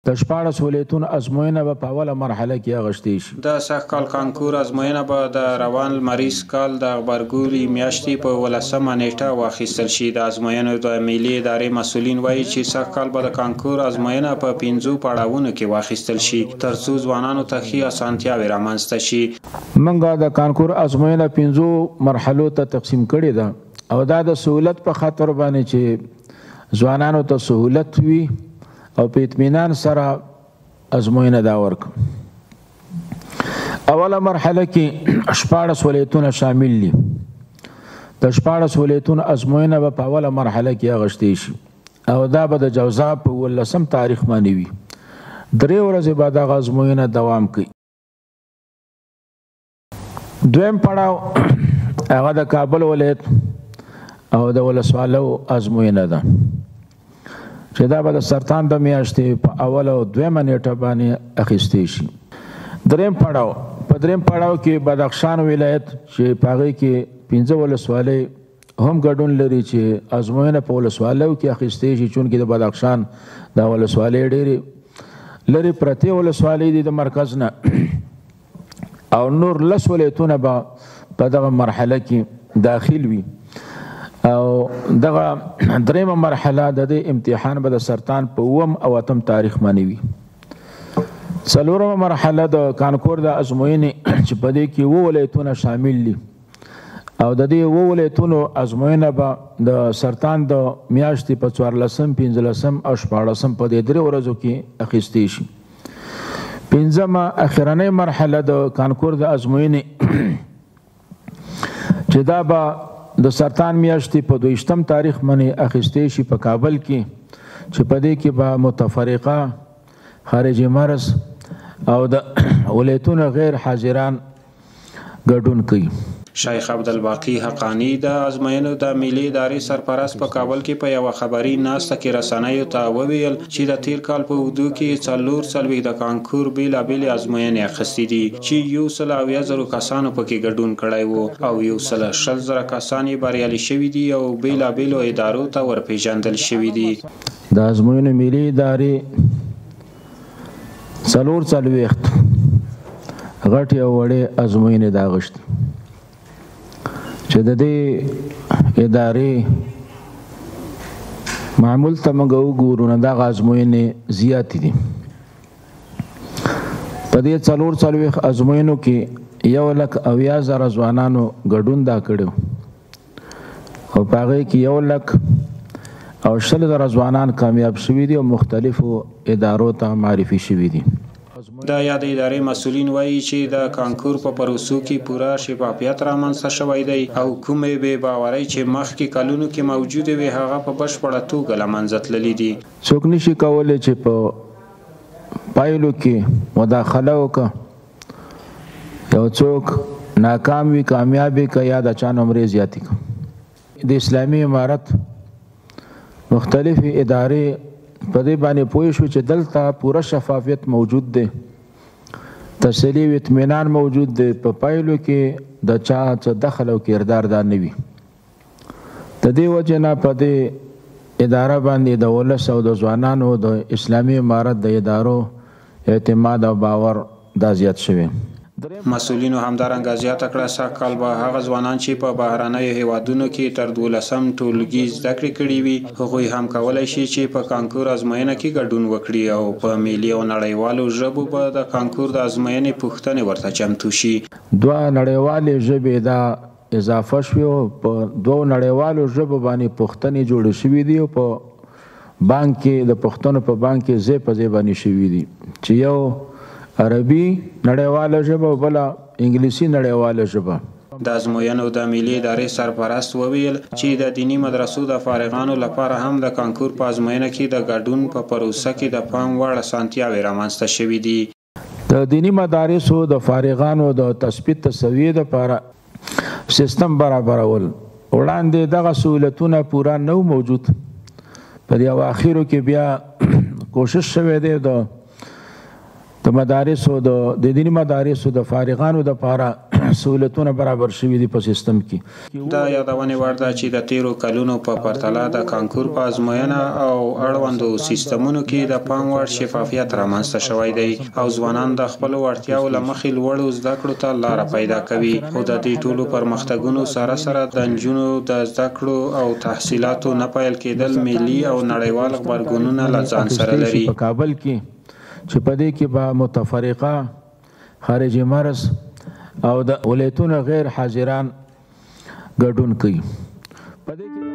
د 16 ولایتونو ازموینه به په اوله مرحله کې اغشتې شي. د سږ کال کانکور ازموینه به د روان لمریز کال د غبرګولي میاشتې په 17مه نیټه واخیستل شي. د ازموینو د ملي ادارې مسؤلین وایي چې سږ کال به د کانکور ازموینه په 5 پړاوونو کې واخیستل شي ترڅو ځوانانو ته ښې اسانتیاوې رامنځته شي. موږ د کانکور ازموینه 5 مرحلو ته تقسیم کړې ده او دا د سهولت په خاطر باندې چې ځوانانو ته سهولت وي او په اطمینان سره ازموینه دا ورکړو. اوله مرحله کې 16 ولایتونه شامل دي. د 16 ولایتونو ازموینه به په اوله مرحله کې اغشتې شي او دا به د جوزا په 18 تاریخ باندې وي. 3 ورځې به دغه ازموینه دوام کوي. دویم پړاو هغه د کابل ولایت او د ولسوالو ازموینه ده چې دا به د سرطان د میاشتې په اوله او دویمه نیټه باندې اخیستی شي. دریم پړاو، په دریم پړاو کې بدخشان ولایت چې په هغې کې 5 ولسوالۍ هم ګډون لري چې ازموینه په ولسوالیو کې اخیستی شي، چونکې د بدخشان دا ولسوالۍ ډېرې لرې پرتې ولسوالۍ دي د مرکز نه، او نور 10 ولایتونه به په دغه مرحله کې داخل وي. او دغه دریمه مرحله د دې امتحان به د سرطان په 7 او 8 تاریخ باندې وي. څلورمه مرحله د کانکور د ازموینې چې په دې کې 7 ولایتونه شامل دي او د دې 7 ولایتونو ازموینه به د سرطان د میاشتې په 14، 15 او 16 په دې 3 ورځو کې اخیستی شي. پنځمه اخرنۍ مرحله د کانکور د ازموینې چې دا به د سرطان میاشتې په 22 تاریخ باندې اخیستی شي په کابل کې، چې په دې کې به متفرقه، خارج مرز او د ولایتونو غیر حاضران ګډون کوي. شیخ عبدالباقي حقاني د ازموینو د ملي ادارې سرپرست په کابل کې په یوه خبري ناسته کې رسنیو ته وویل چې د تیر کال په اوږدو کې 44 د کانکور بېلابېلې ازموینې اخیستې دي چې 170,000 کسانو پکې ګډون کړی وو او 120,000 کسان یې بریالي شوي دي او بېلابېلو ادارو ته ورپېژندل شوي دي. د ازموینو ملي ادارې 44 غټې او وړې ازموینې دا غوښتي چې د دې ادارې معمول ته موږ وګورو نو دغه ازموینې زیاتې دي. په دې 44 ازموینو کې 170,000 ځوانانو ګډون دا کړی او په هغې کې 120,000 ځوانان کامیاب شوي دي او مختلفو ادارو ته معرفي شوي دي. د یادې ادارې مسؤلین وایي چې د کانکور په پروسو کې پوره شفافیت رامنځته شوی دی او کومې بې باورۍ چې مخکې کلونو کې موجودې وې هغه په بشپړه توګه له منځه تللې دي. څوک نشي کولی چې په پایلو کې مداخله وکړه، یو څوک ناکام وي کامیاب وي که یا د چا نمرې زیاتې کړه. د اسلامي امارت مختلفې ادارې په دې باندې پوه شو چې دلته پوره شفافیت موجود دی، تسلي او اطمینان موجود دی، په پایلو کې د چا څه دخل او کردار دا نه وي. د دې وجې نه په دې اداره باندې د ولس او د ځوانانو د اسلامي امارت د ادارو اعتماد او باور دا زیات شوی. مسؤلینو همدارنګه زیاته کړه سږ کال به هغه ځوانان چې په بهرنیو هیوادونو کې تر 12 ټولګي زده کړې کړې وي هغوی هم کولی شي چې په کانکور ازموینه کې ګډون وکړي او په ملي او نړیوالو ژبو به د کانکور د ازموینې پوښتنې ورته چمتو شي. 2 نړیوالې ژبې دا اضافه شوې او په 2 نړیوالو ژبو باندې پوښتنې جوړې شوې دي او په بانک کې د پوښتنو په بانک کې ځای په ځای باندې شوې دي چې یو عربي نړیواله ژبه او بله انګلیسي نړیواله ژبه. د ازموینو د ملي ادارې سرپرست وویل چې د دیني مدرسو د فارغانو لپاره هم د کانکور په ازموینه کې د ګډون په پروسه کې د پام وړ اسانتیاوې رامنځته شوې دي. د دیني مدارسو د فارغانو د تثبیت تسویې لپاره سیستم برابرول وړاندې دغه سهولتونه پوره نه وو موجود. په دې اواخرو کې بیا کوشش شوی دی د مدارسو د دیني مدارسو د فارغانو دپاره سهولتونه برابر شوي دي په سیستم کې. د یادونې وړ ده چې د تیرو کلونو په پرتله د کانکور په ازموینه او اړوندو سیستمونو کې د پام وړ شفافیت رامنځته شوی دی او ځوانان د خپلو وړتیاو له مخې لوړو زده کړو ته لاره پیدا کوي. خو د دې ټولو پرمختګونو سره سره د نجونو د زده کړو او تحصیلاتو نه پیل کېدل ملي او نړیوال غبرګونونه له ځان سره لري. په کابل کې چې په دې کې به متفرقه خارج مرز او د ولایتونو غیر حاضران ګډون کوي. په دې کې